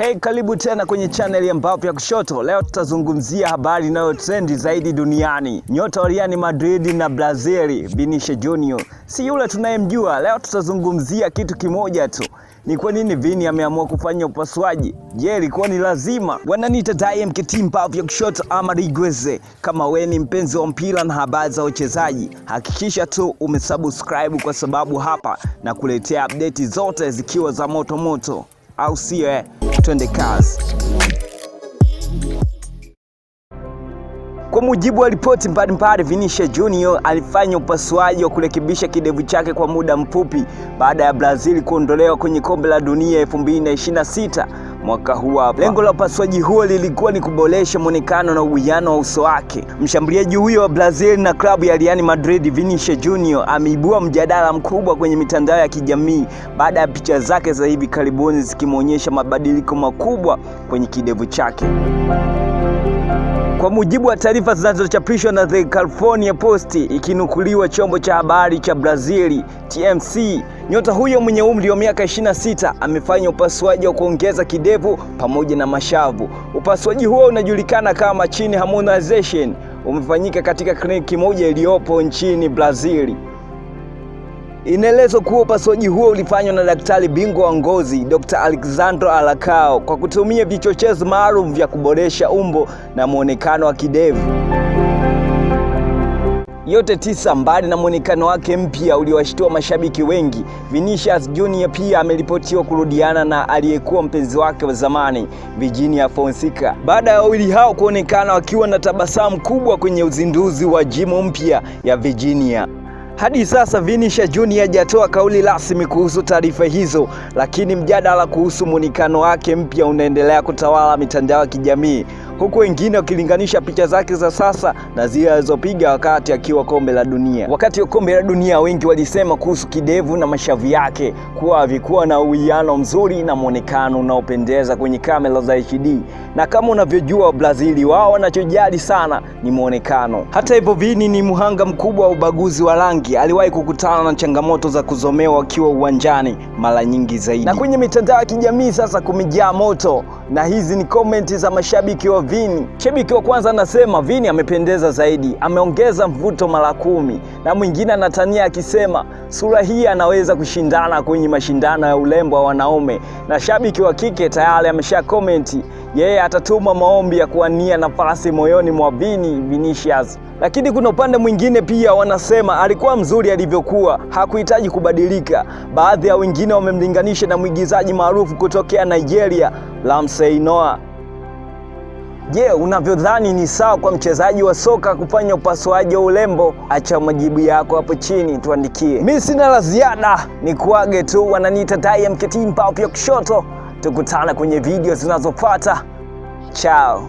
Hey, karibu tena kwenye channel ya Mbavu ya Kushoto. Leo tutazungumzia habari inayotrendi zaidi duniani. Nyota wa Real Madrid na Brazil, Vinicius Junior. Si yule tunayemjua. Leo tutazungumzia kitu kimoja tu. Ni kwa nini Vini ameamua kufanya upasuaji? Je, ilikuwa ni lazima? Wananiita DMKT Mbavu ya Kushoto ama Rigweze. Kama we ni mpenzi wa mpira na habari za wachezaji, hakikisha tu umesubscribe kwa sababu hapa na kuletea update zote zikiwa za moto moto. Au sio? Twende kazi. Kwa mujibu wa ripoti mbalimbali, Vinicius Junior alifanya upasuaji wa kurekebisha kidevu chake kwa muda mfupi baada ya Brazil kuondolewa kwenye kombe la dunia 2026 mwaka huu hapa. Lengo la upasuaji huo lilikuwa ni kuboresha mwonekano na uwiano wa uso wake. Mshambuliaji huyo wa Brazil na klabu ya Real Madrid, Vinicius Junior, ameibua mjadala mkubwa kwenye mitandao ya kijamii baada ya picha zake za hivi karibuni zikimwonyesha mabadiliko makubwa kwenye kidevu chake. Kwa mujibu wa taarifa zinazochapishwa na The California Post ikinukuliwa chombo cha habari cha Brazil TMC, nyota huyo mwenye umri wa miaka 26 amefanya upasuaji wa kuongeza kidevu pamoja na mashavu. Upasuaji huo unajulikana kama chin harmonization, umefanyika katika kliniki moja iliyopo nchini Brazil. Inaelezwa kuwa upasuaji huo ulifanywa na daktari bingwa wa ngozi Dr. Alexandro Alacao kwa kutumia vichochezi maalum vya kuboresha umbo na muonekano wa kidevu. Yote tisa, mbali na muonekano wake mpya uliowashtua mashabiki wengi, Vinicius Junior pia ameripotiwa kurudiana na aliyekuwa mpenzi wake wa zamani Virginia Fonseca, baada ya wawili hao kuonekana wakiwa na tabasamu kubwa kwenye uzinduzi wa jimu mpya ya Virginia. Hadi sasa Vinicius Junior hajatoa kauli rasmi kuhusu taarifa hizo, lakini mjadala kuhusu muonekano wake mpya unaendelea kutawala mitandao ya kijamii, huku wengine wakilinganisha picha zake za sasa na zile alizopiga wakati akiwa kombe la dunia. Wakati wa kombe la dunia, wengi walisema kuhusu kidevu na mashavu yake kuwa havikuwa na uwiano mzuri na muonekano unaopendeza kwenye kamera za HD, na kama unavyojua Brazili wao wanachojali sana ni muonekano. Hata hivyo, Vini ni mhanga mkubwa wa ubaguzi wa rangi. Aliwahi kukutana na changamoto za kuzomewa akiwa uwanjani mara nyingi zaidi. Na kwenye mitandao ya kijamii sasa kumejaa moto, na hizi ni komenti za mashabiki wa Vini. Shabiki wa kwanza anasema Vini amependeza zaidi, ameongeza mvuto mara 10, na mwingine anatania akisema sura hii anaweza kushindana kwenye mashindano ya urembo wa wanaume. Na shabiki wa kike tayari amesha komenti, yeye atatuma maombi ya kuwania nafasi moyoni mwa Vini Vinicius. Lakini kuna upande mwingine pia wanasema alikuwa mzuri alivyokuwa, hakuhitaji kubadilika. Baadhi ya wengine wamemlinganisha na mwigizaji maarufu kutokea Nigeria, Ramsey Noah. Je, unavyodhani ni sawa kwa mchezaji wa soka kufanya upasuaji wa urembo? Acha majibu yako hapo chini, tuandikie. Mimi sina la ziada, ni kuage tu. Wananiita DMKT Mbavu ya Kushoto. Tukutane kwenye video zinazofuata. Chao.